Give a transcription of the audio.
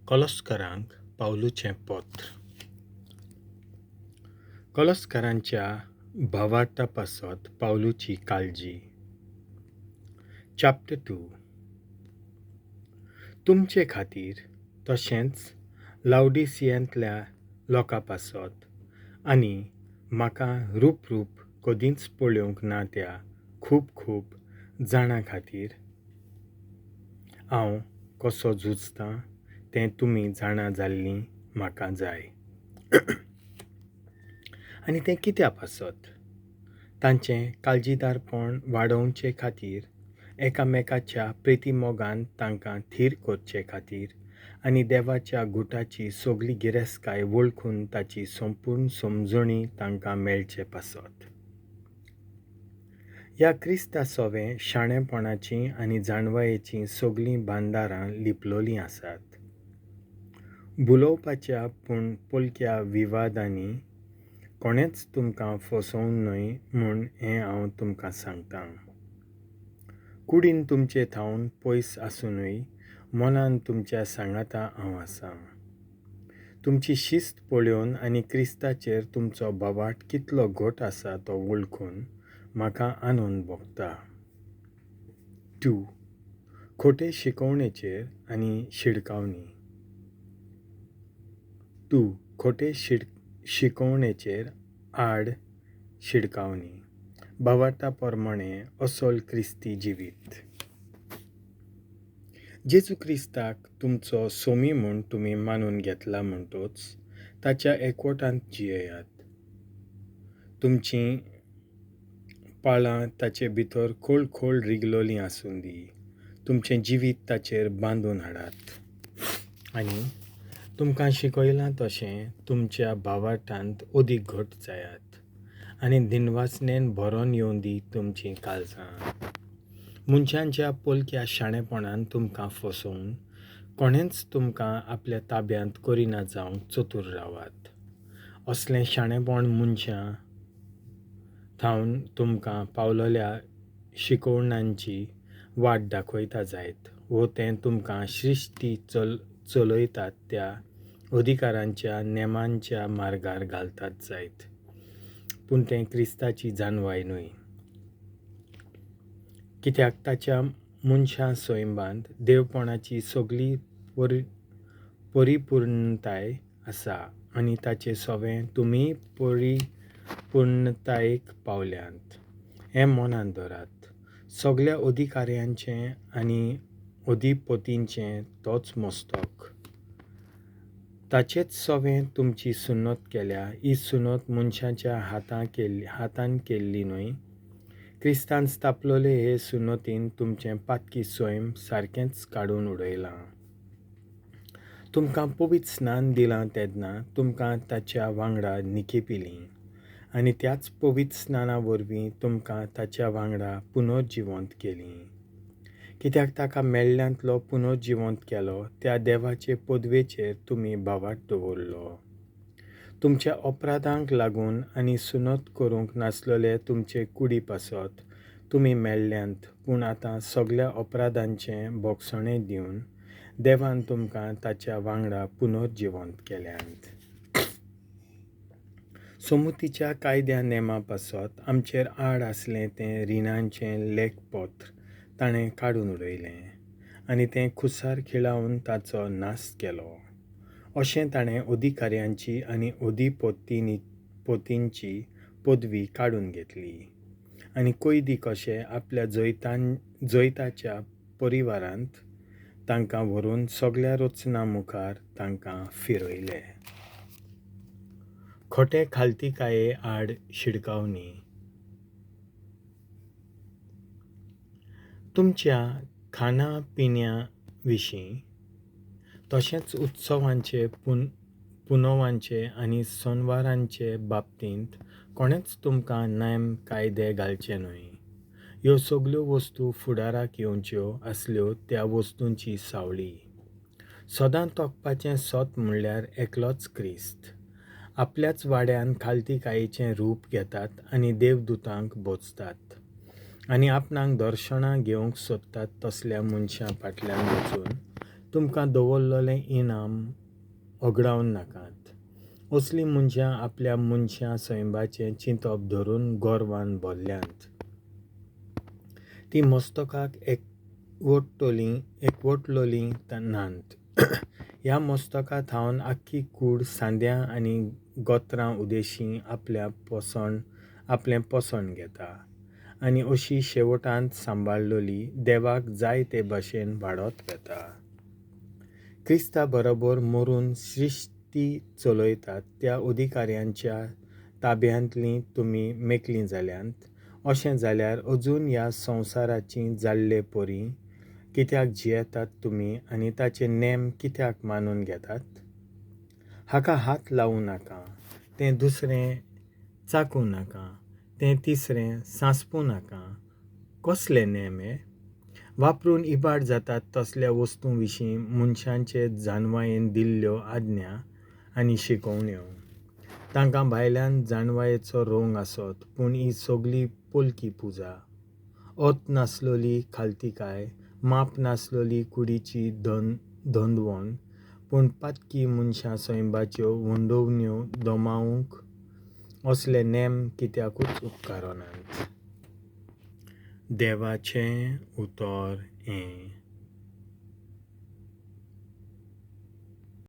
कॉलोस्करांक पावलूचें पत्र. कॉलोस्करांच्या भावार्था पासत पावलूची काळजी. चॅप्टर 2. तुमचे खातीर तशेंच लावडिसियांतल्या लोकां पासत आनी म्हाका रूप रूप कदींच पळोवंक ना त्या खूब खूब जाणां खातीर हांव कसो झुजतां तें तुमी जाणा जाल्लीं म्हाका जाय. आनी तें कित्या पासत? तांचें काळजीदारपण वाडोवचे खातीर, एकामेकाच्या प्रितीमोगान तांकां थीर करचे खातीर आनी देवाच्या गुटाची सगली गिरेस्तकाय वळखून ताची संपूर्ण समजणी तांकां मेळचे पासत. ह्या क्रिस्ता सोवें शाणेपणाचीं आनी जाणवायेचीं सगलीं भांडारां लिपलोलीं आसात. भुलोवपाच्या पूण पोलक्या विवादांनी कोणेंच तुमकां फसोवन न्हय म्हूण हें हांव तुमकां सांगतां. कुडीन तुमचे थावन पयस आसुनूय मनान तुमच्या सांगाता हांव आसां. तुमची शिस्त पळोवन आनी क्रिस्ताचेर तुमचो भावार्थ कितलो घट आसा तो वळखून म्हाका आनंद भोगता. 2. खोटे शिकोवणेचेर आनी शिडकावणी. 2. खोटे शिकोवणेचेर आड शिडकावणी. भावार्था प्रमाणें असोल क्रिस्ती जिवीत. जेजू क्रिस्ताक तुमचो सोमी म्हूण तुमी मानून घेतला म्हणटोच ताच्या एकवटांत जियेयात. तुमचीं पाळां ताचे भितर खोल खोल रिगलोलीं आसूं दी. तुमचें जिवीत ताचेर बांदून हाडात आनी तुमकां शिकयलां तशें तुमच्या भावार्थांत अदीक घट जायात आनी दिनवासनेन भरोन येवं दी तुमचीं काळजां. मनशांच्या पोलक्या शाणेपणान तुमकां फसोवन कोणेंच तुमकां आपल्या ताब्यांत करिना जावंक चतूर रावात. असलें शाणेपण मनशां थावन तुमकां पावलोल्या शिकोवणांची वाट दाखयता जायत वो तें तुमकां सृश्टी चलयतात त्या अधिकारांच्या नेमांच्या मार्गार घालतात जायत, पूण तें क्रिस्ताची जाणवाय न्हय. कित्याक ताच्या मनशां सैंबांत देवपणाची सगली परिपूर्णताय आसा आनी ताचे सोवें तुमी परिपूर्णतायेक पावल्यांत हें मनांत धरात. सगल्या अधिकाऱ्यांचें आनी अधिपतींचें तोच मस्तक. ताचेच सोवें तुमची सुन्नत केल्या. ही सुन्नत मनशाच्या हातान केल्ली न्हय. क्रिस्तान स्थापलोले हे सुन्नतीन तुमचें पातकी सैम सारकेंच काडून उडयलां. तुमकां पवित्र स्नान दिलां तेन्ना तुमकां ताच्या वांगडा निखेपिलीं आनी त्याच पवित्र स्नाना वरवीं तुमकां ताच्या वांगडा पुनर्जिवंत केलीं. कित्याक ताका मेल्ल्यांतलो पुनर्जिवंत केलो त्या देवाचे पदवेचेर तुमी भावार्थ दवरलो. तुमच्या अपराधांक लागून आनी सुनत करूंक नासलेले तुमचे कुडी पासत तुमी मेल्ल्यांत, पूण आतां सगल्या अपराधांचें भोगसणें दिवन देवान तुमकां ताच्या वांगडा पुनर्जिवंत केल्यांत. समुतीच्या कायद्या नेमा पासत आमचेर आड आसलें तें रिणांचें लेखपत्र ताणें काडून उडयलें आनी तें खुसार खिळावन ताचो नाश केलो. अशें ताणें अधिकाऱ्यांची आनी अधिपतींची पदवी काडून घेतली आनी कैदी कशे आपल्या जैताच्या परिवारांत तांकां व्हरून सगल्या रचना मुखार तांकां फिरयले. खोटे खालतीकाये आड शिडकावणी. तुमच्या खाणा पिण्या विशीं तशेंच उत्सवांचे पुनवांचे आनी सणवारांचे बाबतींत कोणेंच तुमकां नेम कायदे घालचे न्हय. ह्यो सगल्यो वस्तू फुडाराक येवच्यो आसल्यो त्या वस्तूंची सावळी. सदां तोखपाचें सत म्हणल्यार एकलोच क्रिस्त. आपल्याच वाड्यान खालतीकायेचें रूप घेतात आनी देवदूतांक बोचतात आनी आपणाक दर्शनां घेवंक सोदतात तसल्या मनशां फाटल्यान वचून तुमकां दवरलोलें इनाम ओगडावन नाकात. असलीं मनशां आपल्या मनशां सैंबाचें चिंतप धरून गोरवान भरल्यांत. तीं मस्तकाक एकवटलोलीं नात. ह्या मस्तका थावन आख्खी कूड सांद्यां आनी गोत्रां उदेशीं आपलें पोसण घेता आनी अशी शेवटांत सांबाळलोली देवाक जाय ते भाशेन वाडत वता. क्रिस्ता बरोबर मरून सृश्टी चलयतात त्या अधिकाऱ्यांच्या ताब्यांतलीं तुमी मेकळीं जाल्यांत. अशें जाल्यार अजून ह्या संवसाराचीं जाल्ले परी कित्याक जियेतात तुमी आनी ताचे नेम कित्याक मानून घेतात? हाका हात लावूं नाका, तें दुसरें चाकूं नाका, तें तिसरें सांसपूं नाका. कसले नेम हे? वापरून इबाड जातात तसल्या वस्तूं विशीं मनशांचे जाणवायेन दिल्ल्यो आज्ञा आनी शिकोवण्यो. तांकां भायल्यान जाणवायेचो रंग आसत, पूण ही सगली पोलकी पुजा. अत नासलोली खालतीकाय, माप नासलोली कुडीची धंदवण, पूण पातकी मनशां सैंबाच्यो वंडोवण्यो दमावंक असले नेम कित्याकूच उपकारनात. देवाचें उतर हें.